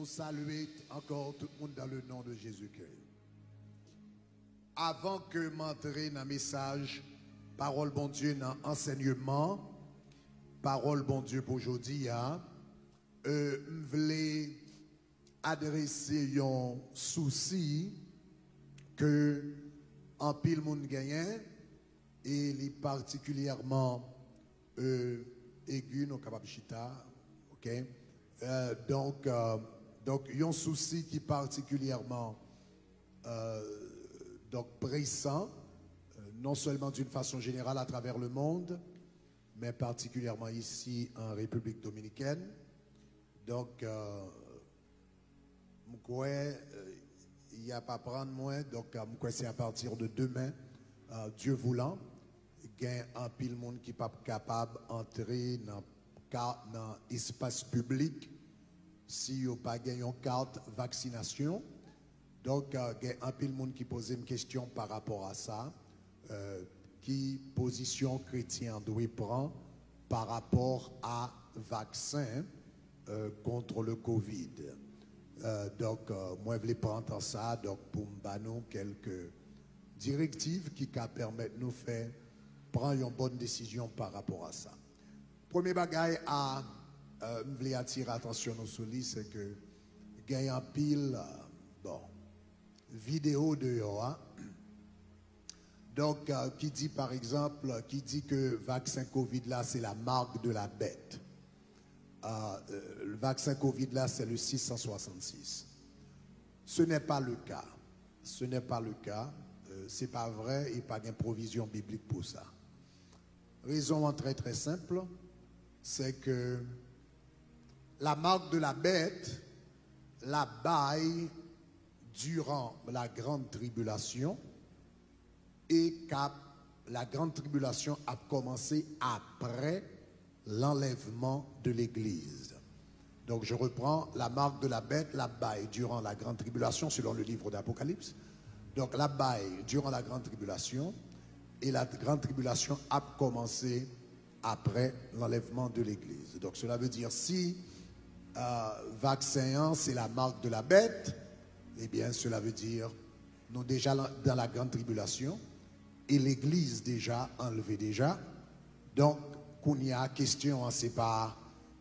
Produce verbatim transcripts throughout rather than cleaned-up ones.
Salye ankò tout moun dans le nom de Jésus-Christ. Avan ke m antre nan mesaj pawòl Bondye, nan ansèyman pawòl Bondye pou jodi a, euh, m vle adrese yon sousi ke anpil moun genyen, e li patikilyèman, euh, egi, nou kapab chita, ok? Euh, donk, euh, donk, yon sousi ki patikilyèman, euh, donk, presan, euh, non seulement d'une façon générale à travers le monde, mais particulièrement ici en République dominicaine. Donk, euh, m kwè, euh, y ap aprann mwen, donk, euh, m kwè se à partir de demain, euh, Dieu voulant, gen anpil moun ki p ap kapab antre nan ka, nan espas piblik si yo pa gen yon kat vaksinasyon. Donk, euh, gen anpil moun ki poze m kesyon pa rapò a sa, euh, ki pozisyon kretyen an dwe pran pa rapò a vaksen, euh, contre le covid. Euh, donk, euh, mwen vle pran tan sa, donk, pou m ba nou kèlke direktiv ki ka pèmèt nou fè pran yon bòn desizyon pa rapò a sa. Premye bagay a, euh, m vle atire atansyon nou sou li, se ke gen anpil, euh, bon, videyo deyò a. Donk, euh, ki di, pa egzanp, ki di ke vaksen covid la, c'est la marque de la bête. Euh, euh, vaksen covid la, c'est le six cent soixante-six. Ce n'est pas le cas. Ce n'est pas le cas. Euh, se pa vrè, e pa gen pwovizyon biblik pou sa. Rezon an trè, trè senp, se ke la marque de la bête la bay durant la grande tribulation, e k ap, la grande tribulation ap kòmanse apre l'enlèvement de l'église. Donc, je reprends, la marque de la bête, l ap bay durant la grande tribulation, selon le livre d'Apocalypse. Donc, l ap bay durant la grande tribulation, e la grande tribulation ap kòmanse après l'enlèvement de l'église. Donc, cela veut dire, si, euh, vaksen an, c'est la marque de la bête, eh bien, cela veut dire, nou deja lan, dans la grande tribulation, e legliz deja anlve deja. Donk, kounye a, kesyon an, se pa,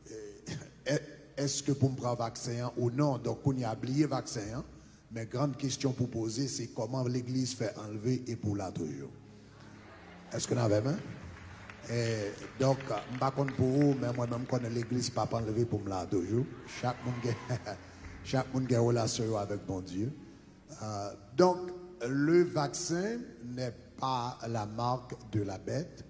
euh, è-, èske pou m pran vaksen an ou non. Donk, kounye a, bliye vaksen an. Men grann kesyon pou poze, se kòman legliz fè anlve e pou w la toujou. Èske n avè m, en? E, donk, m pa konn pou ou, men mwen menm, m konnen legliz p ap anlve pou m la toujou. Chak moun gen, chak moun gen relasyon yo avèk Bondye. Euh, donc, le vaccin n'est pas la marque de la bête.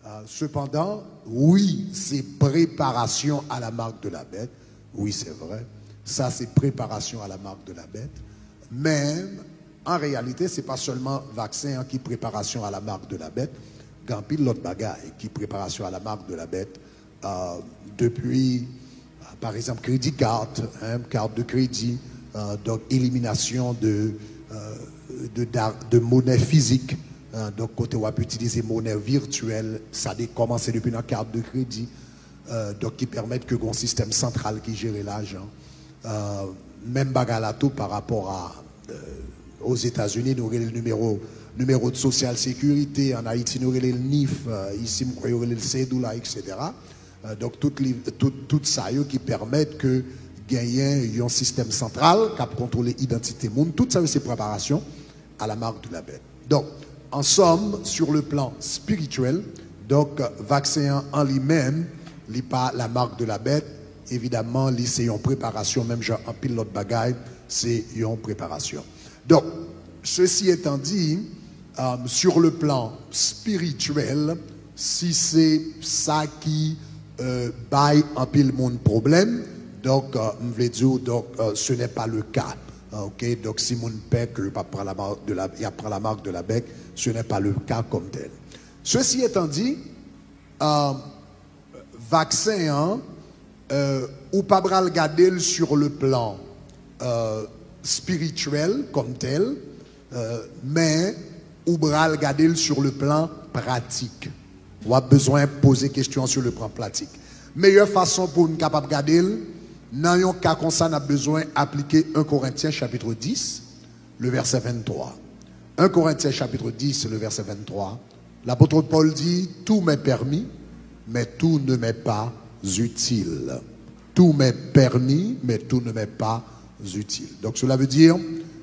Euh, cependant, oui, c'est préparation à la marque de la bête. Oui, c'est vrai. Ça, c'est préparation à la marque de la bête. Men, an reyalite, se pa sèlman vaksen an ki preparasyon a la mark de la bèt. Gen anpil lòt bagay ki preparasyon a la mark de la bèt. Euh, depi, euh, pa egzanp, kredi kat, hein, carte de crédit, euh, donk, eliminasyon de, euh, de, da- de monè fizik, hein, donk, kote w ap itilize monè vityèl, sa de kòmanse depi nan kat de kredi, euh, donk, ki pèmèt ke gen yon sistèm santral ki jere lajan. Euh, menm bagay la tou pa rapò a, euh, Ozetazini, nou rele l nimewo, nimewo de sosyal sekirite, an Ayiti, nou rele l nif, euh, isi, m kwè yo rele l sedoula, et cetera. Euh, donk, tout, li, tout, tout sa yo ki pèmèt ke genyen yon sistèm santral k ap kontwole idantite moun, tout sa yo se preparasyon à la marque de la bête. Donc, en somme, sur le plan spirituel, donk, vaksen an, an li menm, li pa la marque de la bête. Evidaman, li se yon preparasyon, menm jan anpil lòt bagay, se yon preparasyon. Donk, ceci étant dit, euh, sur le plan spirituel, si se sa ki, euh, bay anpil moun pwoblèm, donk, euh, m vle di w, donk, euh, ce n'est pas le cas. Ah, ok, donk, si moun pè ke yo p ap pran la marque de la, y ap pran la marque de la bête, ce n'est pas le cas comme tel. Ceci étant dit, euh, vaksen an, euh, ou pa pral gade l sur le plan, euh, spirituel comme tel, euh, men ou pral gade l sur le plan pratique. W ap bezwen poze kesyon an sur le plan pratique. Meyè fason pou n kapab gade l, Nan yon ka konsa, n ap bezwen aplike en Korentyen chapit dis, le vèsè venntwa. En Korentyen chapit dis, le vèsè venntwa, lapot Pòl di, tout m'est permis, mais tout ne m'est pas utile. Tout m'est permis, mais tout ne m'est pas utile. Donc, cela veut dire,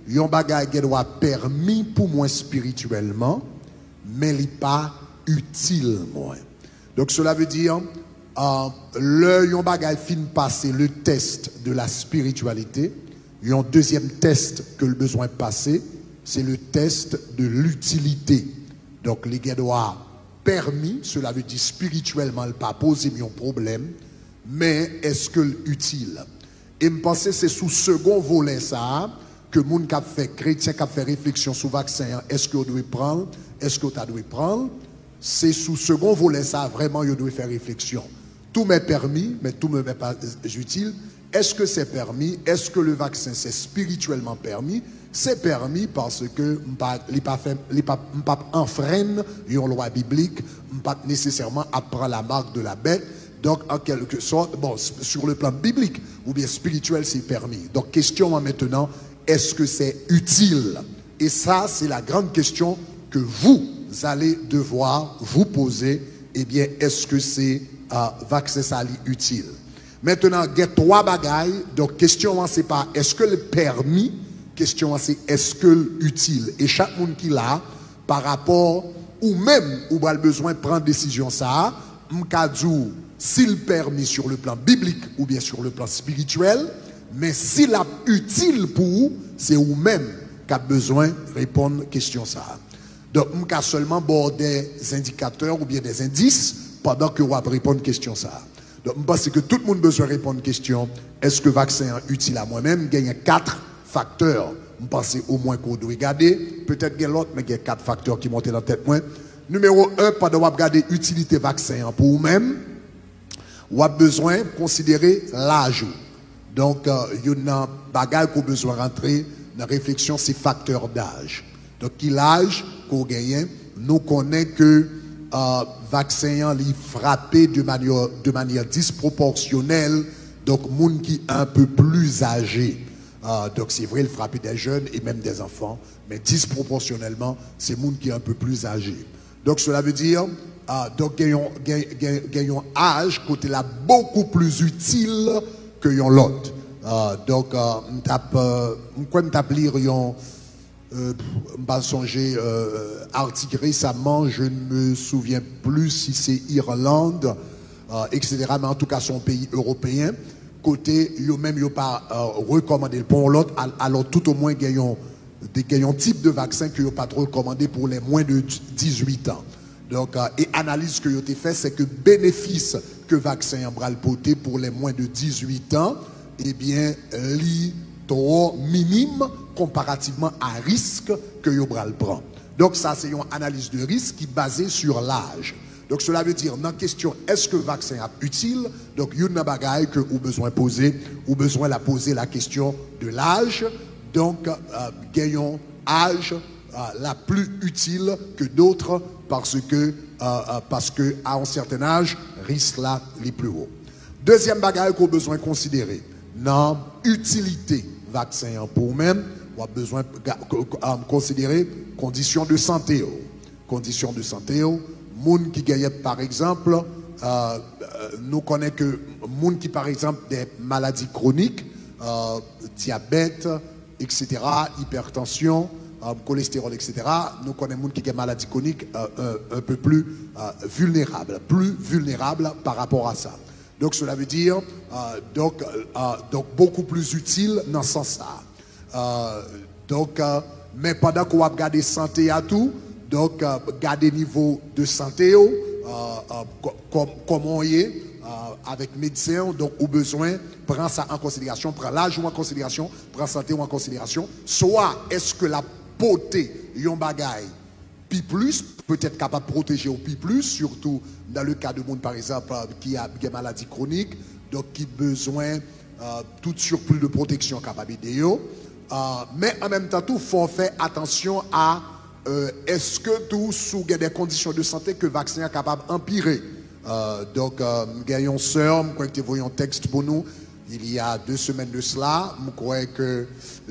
yon bagay gen dwa pèmi pou mwen espirityèlman, men li pa itil mwen. Donk, cela veut dire, euh, lè yon bagay fin pase le test de la spiritualité, yon dezyèm tès ke l bezwen pase, se le test de l'utilité. Donk, li gen dwa pèmi, cela veut dire spirityèlman, l pa poze m yon pwoblèm, men èske l itil? E m panse se sou segon volè sa a ke moun k ap fè, kretyen k ap fè refleksyon sou vaksen an, èske yo dwe pran l, èske yo ta dwe pran l, se sou segon volè sa a vrèman yo dwe fè refleksyon. Tout m'est permis, mais tout ne m'est pas utile. Est-ce que c'est permis? Est-ce que le vaccin c'est spirituellement permis? Se pèmi paske m pa, li pa fè, li pa, m p ap anfrenn yon lwa biblik, m p ap nesesèman ap pran la marque de la bête. Donk, an kèlke sòt, bon, sur le plan biblik oubyen espirityèl, se pèmi. Donk, kesyon an mentenan, est-ce que c'est utile? Et ça, c'est la grande question que vous allez devoir vous poser. Ebyen, èske se, euh, vaksen sa li itil? Mentenan, gen twa bagay. Donk, kesyon an se pa èske l pèmi, kesyon an se èske l itil. E chak moun ki la, pa rapò ou menm, ou pral bezwen pran desizyon sa a. M ka di w si l pèmi sur le plan biblik oubyen sur le plan spirituel, men si l ap itil pou ou, se ou menm k ap bezwen reponn kesyon sa a. Donk, m ka sèlman ba w de zendikatè oubyen de zendis pandan ke w ap reponn kesyon sa a. Donk, m panse ke tout moun bezwen reponn kesyon, èske vaksen an itil a mwen menm? Genyen kat faktè, m panse omwen ke w dwe gade. Petèt gen lòt, men gen kat faktè ki monte nan tèt mwen. Nimewo en, pandan w ap gade itilite vaksen an pou ou menm, w ap bezwen konsidere laj ou. Donk, euh, youn nan bagay ke w bezwen rantre nan refleksyon, se faktè daj. Donk, ki laj ke w genyen? Nou konnen ke, euh, vaksen an, li frape de manyè, de manyè dispwopòsyonèl, donk, moun ki un peu plus âgé. Euh, donk, se vre, l frape des jeunes et même des enfants, men dispwopòsyonèlman, se moun ki un peu plus âgé. Donk, cela veut dire, euh, donk, gen yon, gen, gen, gen yon aj kote l ap beaucoup plus utile ke yon lòt. Euh, donk, euh, m t ap, euh, m kwè m t ap li yon, euh, m pa sonje, euh, atik resaman, je ne me souviens plus si se Irlande, euh, et cetera, men antouka, se yon peyi ewopeyen, kote yo menm yo pa, euh, rekòmande l pou yon lòt, al-, alò toutomwen gen yon de, gen yon tip de vaksen ke yo pa t rekòmande pou les moins de dix-huit ans. Donk, euh, e analiz ke yo te fè, se ke benefis ke vaksen an pral pote pou les moins de dix-huit ans, ebyen, li twò minim konparativman a risk ke yo pral pran. Donk, sa se yon analiz de risk ki baze sur laj. Donk, cela veut dire, nan kesyon èske vaksen ap itil, donk, youn nan bagay ke ou bezwen poze, ou bezwen la poze la kesyon de laj. Donk, euh, gen yon aj, euh, la pli itil ke dòt, paske, euh, euh, paske a yon sèten aj, risk la li pli wo. Dezyèm bagay ke w bezwen konsidere nan itilite vaksen an pou ou menm, w ap bezwen ga-, ko-, ko-, euh, konsidere kondisyon de sante w. Kondisyon de sante w, moun ki genyen, pa egzanp, euh, euh, nou konnen ke moun ki, pa egzanp, de maladi kwonik, euh, dyabèt, et cetera, ipètansyon, euh, kolestewòl, et cetera, nou konnen moun ki gen maladi kwonik, euh, un, un peu plus, euh, vulnérable, plus vulnérable par rapport à ça. Donc, cela veut dire, euh, donc, euh, donc, beaucoup plus utile nan sans sa. Euh, donk, euh, men pandan ke w ap gade sante a tou, donk, euh, gade nivo de sante w, euh, euh, kò-, kòm-, kòman w ye, euh, avèk medsen w, donk ou bezwen pran sa an konsiderasyon, pran laj ou an konsiderasyon, pran sante w an konsiderasyon. Swa èske l ap pote yon bagay pi plis, petèt kapab pwoteje w pi plis, surtout dans le cas de moun, pa egzanp, euh, ki a, gen maladi kwonik, donk ki bezwen, euh, tout surplus de protection kapab ede yo. Euh, men an menm tan tou, fò w fè atansyon a, euh, èske tou, si w gen de kondisyon de sante ke vaksen an kapab anpire. Euh, donk, euh, m gen yon sè, m kwè ki te voye yon tèks pou nou, Il y a deux semaines de cela, m kwè ke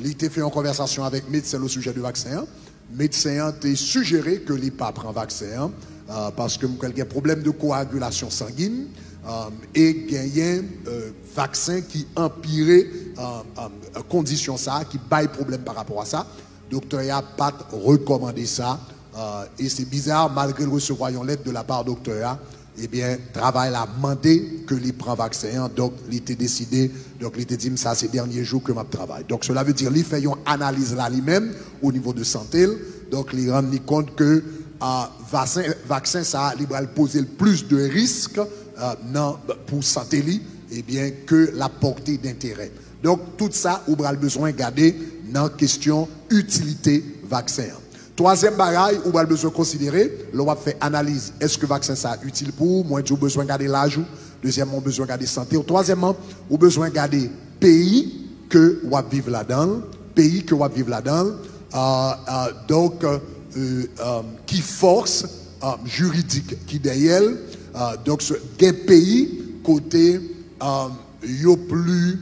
li te fè yon konvèsasyon avèk medsen o sijè de vaksen an. Medsen an te sijere ke li pa pran vaksen an, euh, paske m kwè l gen pwoblèm de koagilasyon sangin, euh, e genyen, euh, vaksen ki anpire, euh, euh, kondisyon sa a, ki bay pwoblèm pa rapò a sa. Doktè a pa t rekòmande sa, euh, e se biza, malgre l resevwa yon lèt de la pa doktè a, ebyen, travay la mande ke li pran vaksen an, donk li te deside, donk li te di m sa se dènye jou ke m ap travay. Donk, cela veut dire, li fè yon analiz la li menm, o nivo de sante l, donk li rann li kont ke, ah, vaksen, vaksen sa a, li pral poze l plis de risk, ah, nan, pou sante li, ebyen, ke l ap pòte denterè. Donk, tout sa, ou pral bezwen gade nan kesyon itilite vaksen an. Twazyèm bagay, ou pral bezwen konsidere, lè w ap fè analiz, èske vaksen sa a itil pou ou? Mwen di w bezwen gade laj ou. Dezyèmman, ou bezwen gade sante w. Twazyèmman, ou bezwen gade peyi ke w ap viv ladan l, peyi ke w ap viv ladan l, euh, euh, donk, euh, euh, ki fòs, euh, jiridik ki dèyè l. Euh, donk, se, gen peyi kote, euh, yo pli,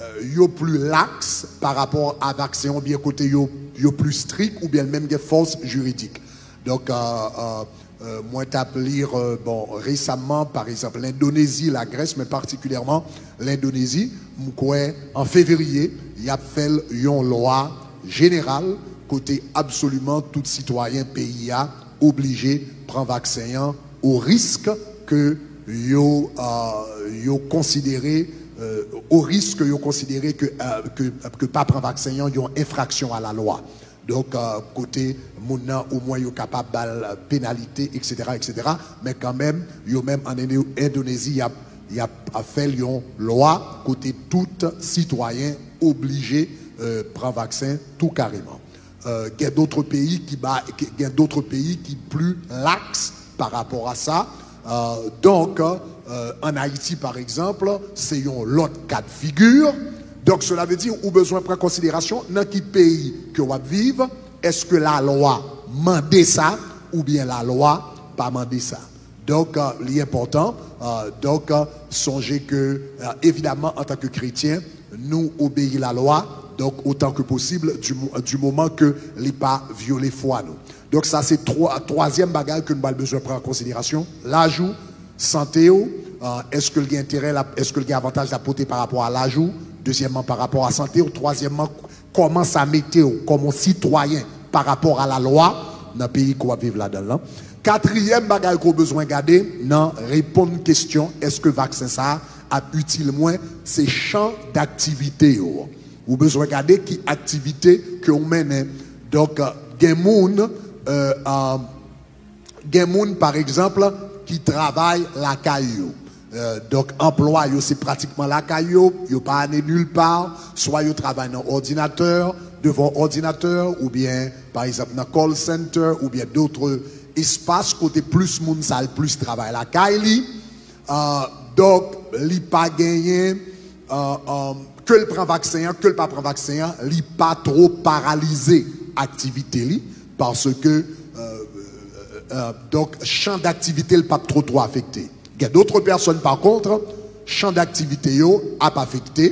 euh, yo pli laks pa rapò a vaksen, oubyen kote yo, yo pli strik, oubyen menm gen fòs jiridik. Donk, euh, euh, euh, mwen t ap li, euh, bon, resamman, pa egzanp, Lendonezi, Lagrès, men patikilyèman Lendonezi, m kwè an fevriye, y ap fè l yon lwa jeneral kote absoliman tout sitwayen peyi a oblije pran vaksen an o risk ke yo, euh, yo konsidere, euh, o risk yo konsidere ke, euh, ke, ke pa pran vaksen an yon enfraksyon a la lwa. Donk, euh, kote moun nan, omwen yo kapab ba l penalite, et cetera, et cetera. Men kanmenm, yo menm an Endo-, Endonezi, y ap, y ap fè l yon lwa kote tout sitwayen oblije, euh, pran vaksen tou kareman. Euh, gen dòt peyi ki ba, ki, gen dòt peyi ki pli laks pa rapò a sa. Euh, donk, euh, an Ayiti, pa egzanp, se yon lòt ka de figi. Donk, cela veut dire, ou bezwen pran konsiderasyon nan ki peyi ke w ap viv, èske lalwa mande sa, oubyen lalwa pa mande sa. Donk, euh, li enpòtan. Euh, donk, euh, sonje ke, euh, evidaman, antanke kretyen, nou obeyi lalwa, donk, otan ke posib, di mo-, di moman ke li pa vyole fwa nou. Donk, sa se twa, twazyèm bagay ke nou pral bezwen pran an konsiderasyon. Laj ou, sante w, euh, èske l gen enterè, l ap, èske l gen avantaj l ap pote pa rapò a laj ou? Dezyèmman, pa rapò a sante w. Twazyèmman, kòman sa mete w kòm yon sitwayen pa rapò a lalwa nan peyi ke w ap viv ladan l lan. Katriyèm bagay ke w bezwen gade nan reponn kesyon èske vaksen sa a ap itil mwen, se chan daktivite yo. Ou bezwen gade ki aktivite ke w mennen. Donk, gen moun, euh, euh, gen moun, pa egzanp, ki travay lakay yo. Euh, donk, anplwa yo se pratikman lakay yo, yo pa ale nil pa, swa yo travay nan òdinatè, devan òdinatè, oubyen, pa egzanp, nan call center, oubyen dòt espas kote plis moun sa al plis travay lakay li. Euh, donk, li pa genyen, euh, euh, ke l pran vaksen an, ke l pa pran vaksen an, li pa twò paralize aktivite li, paske, euh, euh, euh, donk, chan daktivite l p ap twò, twò afekte. Gen dòt pèsòn, pa kont, chan daktivite yo ap afekte.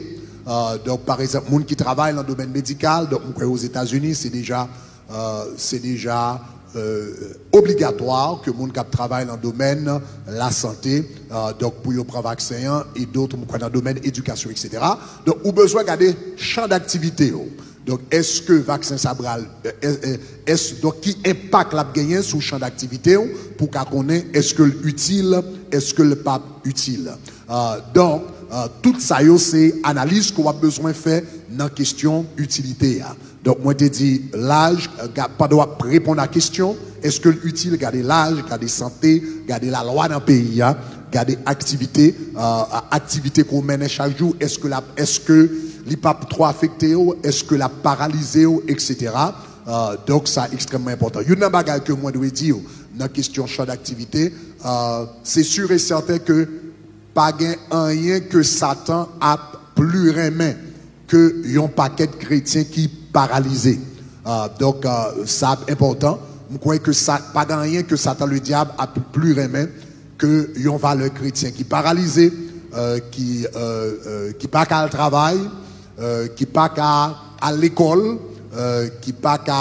Euh, donk, pa egzanp, moun ki travay nan domèn medikal, donk, m kwè Ozetazini, se deja, euh, se deja, euh, obligatwa ke moun k ap travay nan domèn lasante, euh, donk, pou yo pran vaksen an, e dòt, m kwè, nan domèn edikasyon, et cetera. Donk, ou bezwen gade chan daktivite yo. Donk, èske vaksen sa pral, euh, euh, euh, èske, donk, ki enpak l ap genyen sou chan daktivite w pou w ka konnen èske l itil, èske l p ap itil. Euh, donk, euh, tout sa yo se analiz ke w ap bezwen fè nan kesyon itilite a. Donk, mwen te di laj, euh, ga-, pandan w ap reponn a kesyon, èske l itil, gade laj, gade sante, gade lalwa nan peyi a, gade aktivite, euh, aktivite ke w mennen chak jou, èske l ap, èske li p ap twò afekte w, èske l ap paralize w, et cetera. Euh, donk, sa ekstrèmman enpòtan. Youn nan bagay ke mwen dwe di w nan kesyon chan daktivite, euh, se si e sèten ke pa gen anyen ke Satan ap pli renmen ke yon pakèt kretyen ki paralize. Ah, donk, ah, sa ap enpòtan. M kwè ke sa, pa gen anyen ke Satan Ledyab ap pli renmen ke yon valè kretyen ki paralize. euh, ki, euh, euh, ki pa ka al travay, euh, ki pa ka al lekòl, euh, ki pa ka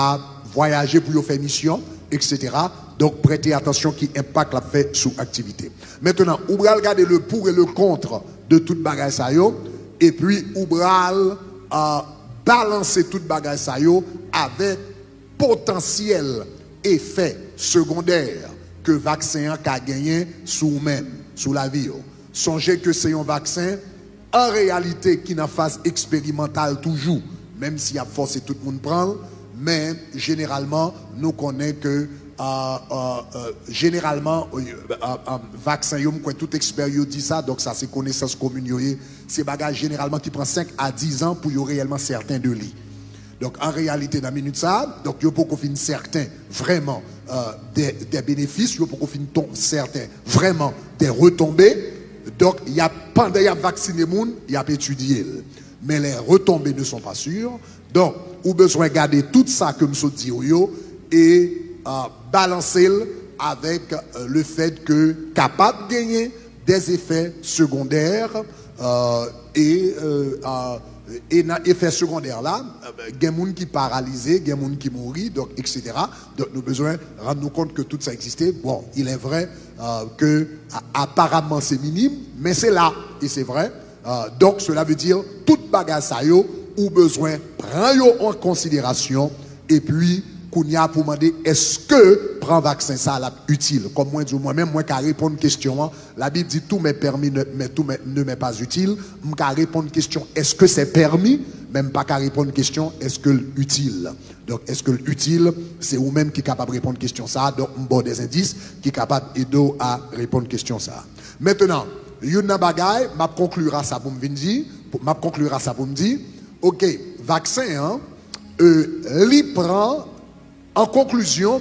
vwayaje pou yo fè misyon, et cetera. Donk, prete atansyon ki enpak l ap fè sou aktivite. Mentnan, ou pral gade le pour et le contre de tout bagay sa yo, epi ou pral, euh, balanse tout bagay sa yo avèk potansyèl efè segondè ke vaksen an ka genyen sou ou menm, sou lavi w. Sonje ke se yon vaksen, an reyalite, ki nan faz eksperimantal toujou, menm si y ap fòse tout moun pran l, men jeneralman, nou konnen ke, euh, euh, euh, jeneralman, euh, euh, euh, vaksen yo, m kwè tout ekspè yo di sa, donk sa se konesans komin yo ye, se bagay jeneralman ki pran senk a diz an pou yo reyèlman sèten de li. Donk, an reyalite, nan minit sa a, donk, yo poko fin sèten vrèman, euh, de, de benefis, yo poko fin ton, sèten vrèman de retonbe. Donk, y ap, pandan y ap vaksine moun, y ap etidye l. Men les retombées ne sont pas sûres. Donk, ou bezwen gade tout sa ke m sot di w yo e, euh, balanse l avèk, euh, le fèt ke kapab genyen des effets secondaires, euh, e, euh, euh, e nan efè segondè la, euh, gen moun ki paralize, gen moun ki mouri, donk, et cetera. Donk, nou bezwen rann nou kont ke tout sa egziste. Bon, il est vrai, euh, ke a, aparaman se minim, men se la, e se vrè. Euh, donk, cela veut dire, tout bagay sa yo, ou bezwen pran yo an konsiderasyon, epi, kounye a pou mande, èske pran vaksen sa a l ap itil? Kòm mwen di w, mwen menm, mwen ka reponn kesyon an, la Bible dit tout m'est permis, ne- mais tout m'est- ne m'est pas utile. M ka reponn kesyon, èske se pèmi? Men m pa ka reponn kesyon, èske l itil? Donk, èske l itil? Se ou menm ki kapab reponn kesyon sa a. Donk, m ba w de endis ki kapab ede w a reponn kesyon sa a. Mentnan, youn nan bagay, m ap konkli a sa pou m vin di, pou- m ap konkli a sa pou m di, oke, vaksen an, euh, li pran, an konklizyon,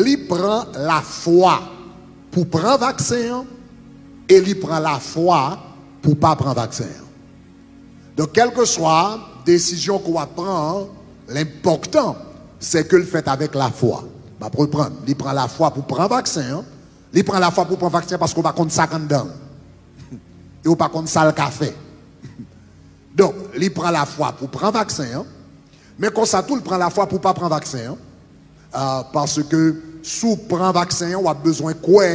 li pran lafwa pou pran vaksen an, e li pran lafwa pou pa pran vaksen an. Donk, kèlkeswa desizyon ke w ap pran an, lenpòtan, se ke l fèt avèk lafwa. M ap reprann, li pran lafwa pou pran vaksen an, li pran lafwa pou pran vaksen an paske w pa konn sa k anndan l. E w pa konn sa l ka fè. Donk, li pran lafwa pou pran vaksen an, men konsa tou, l pran lafwa pou pa pran vaksen an. Ah, paske si w pran vaksen an, w ap bezwen kwè,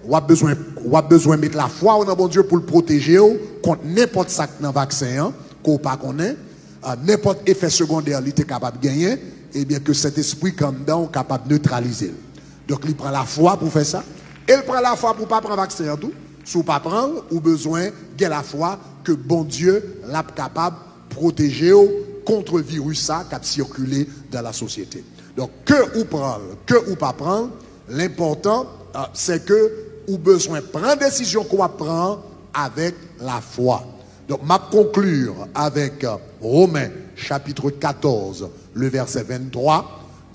w ap bezwen, w ap bezwen met lafwa w nan Bondye pou l pwoteje w kont nenpòt sa k nan vaksen an, ke w pa konnen, ah, nenpòt efè segondè li te kapab genyen, ebyen ke Sentespri k anndan w kapab netralize l. Donk, li pran lafwa pou fè sa, e l pran lafwa pou pa pran vaksen an tou. Si w pa pran l, ou bezwen gen lafwa ke Bondye l ap kapab pwoteje w kont viris sa k ap sikile dan la sosyete. Donk, ke ou pran l, ke ou pa pran l, lenpòtan, euh, se ke ou bezwen pran desizyon ke w ap pran an avèk lafwa. Donk, m ap konkli avèk, euh, Romen chapit katòz, le vèsè venntwa.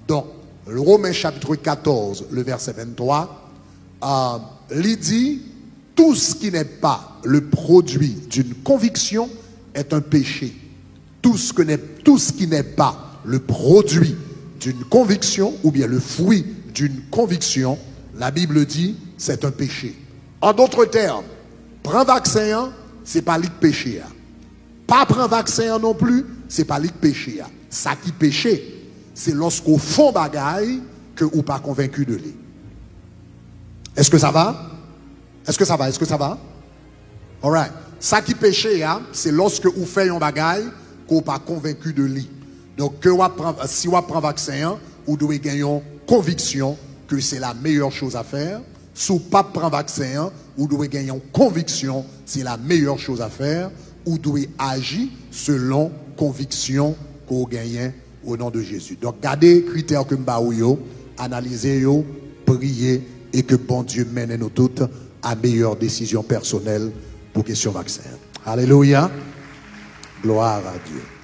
Donk, Romen chapit katòz, le vèsè venntwa, euh, li di, tout ce qui n'est pas le produit d'une conviction est un péché. Tout ce que n'est, tout ce qui n'est pas le produit d'une conviction ou bien le fruit d'une conviction, la Bible dit, c'est un péché. En d'autres termes, pran vaksen an, se pa li k peche a. Pa pran vaksen an non pli, se pa li k peche a. Sa ki peche, se lòske w fè yon bagay ke ou pa konvenki de li. Est-ce que ça va? Est-ce que ça va? Est-ce que ça va? Alright. Sa ki peche a, se lòske ou fè yon bagay ke w pa konvenki de li. Donk, ke w ap pran, si w ap pran vaksen an, ou dwe gen yon konviksyon ke se la meilleure chose à faire. Si w p ap pran vaksen an, ou dwe gen yon konviksyon se la meilleure chose à faire. Ou dwe aji selon konviksyon ke w genyen. Au nom de Jésus. Donk, gade kritè ke m ba ou yo, analize yo, priye, e ke Bondye mennen nou tout a meyè desizyon pèsonèl pou kesyon vaksen an. Alelouya! Gloire à Dieu.